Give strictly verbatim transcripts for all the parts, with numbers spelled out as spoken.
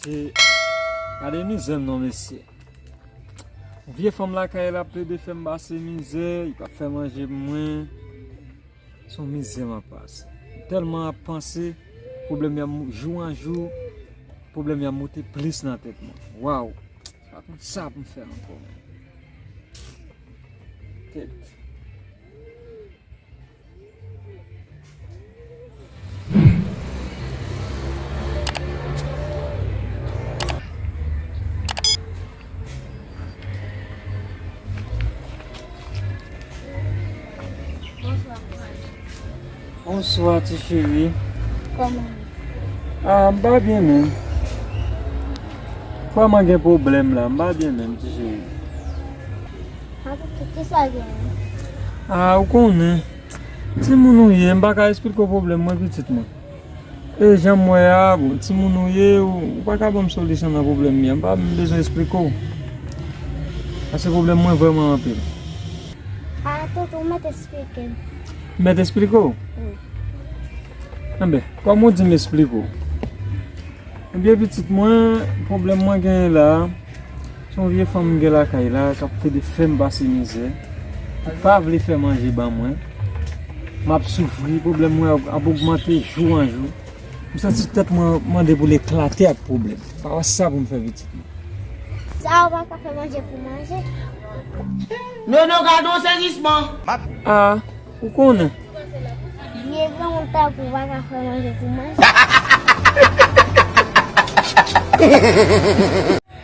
E gade mizè m non, mesye. Vye fanm lakay la ap plede fè m pase mizè, li p ap fè manje pou mwen. Se yon mizè m ap pase. M tèlman ap panse, pwoblèm yo ap jou an jou, pwoblèm yo ap moute plis nan tèt mwen. Waw! M pa konn sa pou m fè ankò, menm. Kèt. Bonswa, ti cheri. Kòman? Ah, m pa byen menm. Vrèman gen pwoblèm la, m pa byen menm, ti cheri. Akoute, kisa gen? Ah, ou konnen. Timoun ou ye, m pa ka esplike w pwoblèm mwen, pitit mwen. E jan m wè a, bon, timoun ou ye, ou, ou pa ka ban m solisyon nan pwoblèm mwen. M pa menm bezwen esplike w. Paske pwoblèm mwen vrèman anpil. A, tonton, ou mèt esplike m. M mèt esplike w? Wi. Enben, kòm ou di m esplike w. Ebyen, pitit mwen, pwoblèm mwen genyen la a, se yon vye fanm m gen lakay la, k ap plede fè m pase mizè, ki pa vle fè manje ban mwen. M ap soufri, pwoblèm mwen ap, ap ogmante jou an jou. M santi tèt mwen mande pou l eklate ak pwoblèm. Pa wè sa pou m fè pitit mwen. Sa ou pa ka fè manje pou manje? Nono, gade yon sezisman! Ah, ou konnen. Vye granmoun tankou w pa ka fè manje pou manje.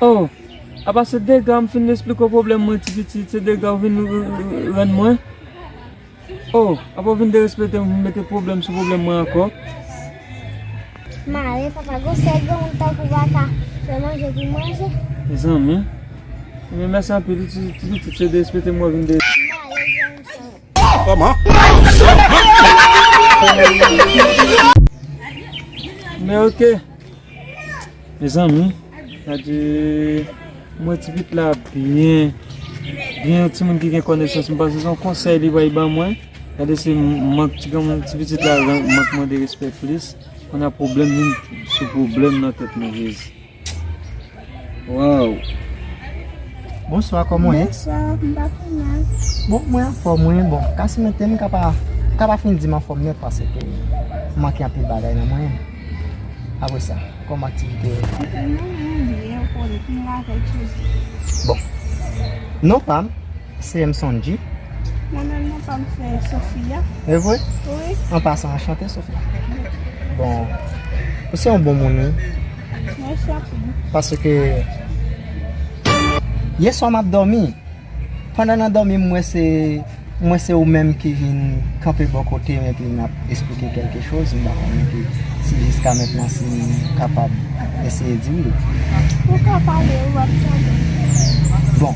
Oh, apa se dega m fin esplike w pwoblèm mwen ti pitit, se dega w vin r-, r-, rann mwen? Oh, apa w vin derespekte m, mete pwoblèm sou pwoblèm mwen ankò? Mare, papa, gon sèl granmoun tankou w pa ka fè manje pou manje. Mezanmi. Ebyen, mèsi anpil, ti, ti pitit, se derespekte m w vin de- Mare, granmoun sa. Kòman? Men oke. Mezanmi, gade, mwen ti pitit la byen, byen yon timoun ki gen konesans, m panse se yon konsèy li bay ban mwen. Gade se mank ti granmoun ti pitit la, mank mande respè plis. Kounye a pwoblèm vin sou pwoblèm nan tèt mwen, Jezi. Waw. Bonswa, kòman w ye? Bonswa, m pa pi mal. Bon, mwen anfòm, wi. Bon, ka si mete m ka pa, ka pa fin di m anfòm nèt paske m manke anpil bagay nan mwen. Apre sa, kòman aktivite yo? Mwen, mwen byen, ou konnen, m la avèk Jezi. Bon. Non pa m, se M Sonji. Mwen menm non pa m se Sofia. E vre? Wi. An pasan, anchante, Sofia. Bon, ou se yon bon moun, wi. Mèsi anpil. Paske yè swa m ap dòmi. Pandan nan dòmi m, m wè se, m wè se ou menm ki vin kanpe bò kote m epi n ap esplike kèlke choz. M pa konnen ke si jiska mentnan si m kapab eseye di w li. Ou ka pale, ou ap tande. Bon.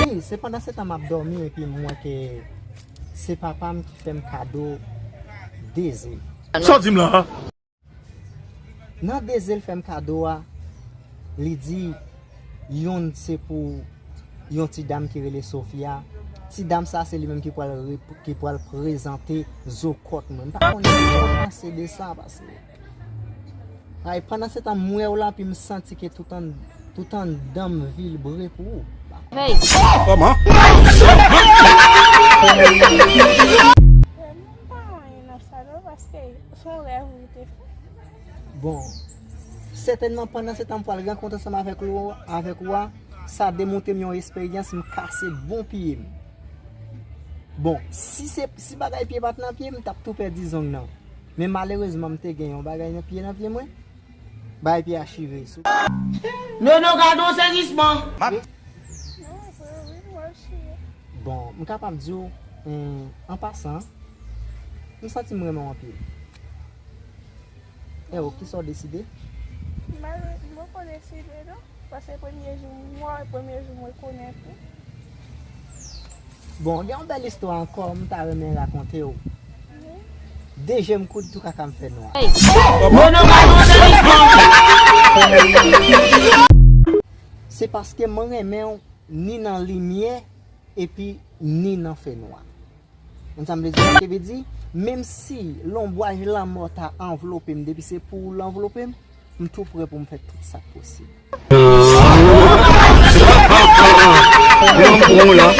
Wi, se pandan se tan m ap dòmi epi m wè ke se papa m ki fè m kado de ze. Sa w di m la a? Nan de ze l fè m kado a, li di yonn se pou yon ti dam ki rele Sofia. Ti dam sa se li menm ki pral re-, ki pral prezante zo kòt mwen. M pa konnen sa w panse de sa, paske ay, pandan se tan m wè w la, epi m santi ke tout an, tout anndan m vibre pou ou. Hey! Kòman? Mwen pa anyen nan sa non, paske se yon rèv ou te fè. Bon, sètènman, pandan se tan m pral rankontre ansanm avèk ou, avèk ou a, sa demontre m yon esperyans, m kase bon pye m. Bon, si se, si bagay pye pa t nan pye m, m t ap tou pèdi zong nan. Men malerezman, m te gen yon bagay nan pye, nan pye mwen. Bagay pye a chire sou. Nono, gade yon sezisman! Bon, m kapab di w, en, an pasan, m santi m renmen w anpil. E ou, kisa w deside? M pa, m poko deside non, paske premye jou m wè w, premye jou m rekonèt ou. Bon, gen yon bèl istwa ankò m ta renmen rakonte w. De je m koud tou kaka m fè nwa. Se paske mwen renmen w ni nan limyè epi ni nan fè nwa. Konn sa m vle di? Sa vle di, menm si lonbraj lanmò ta anvlope m, depi se pou ou l anvlope m, m tou prè pou m fè tout sa k posib. Yon bon la.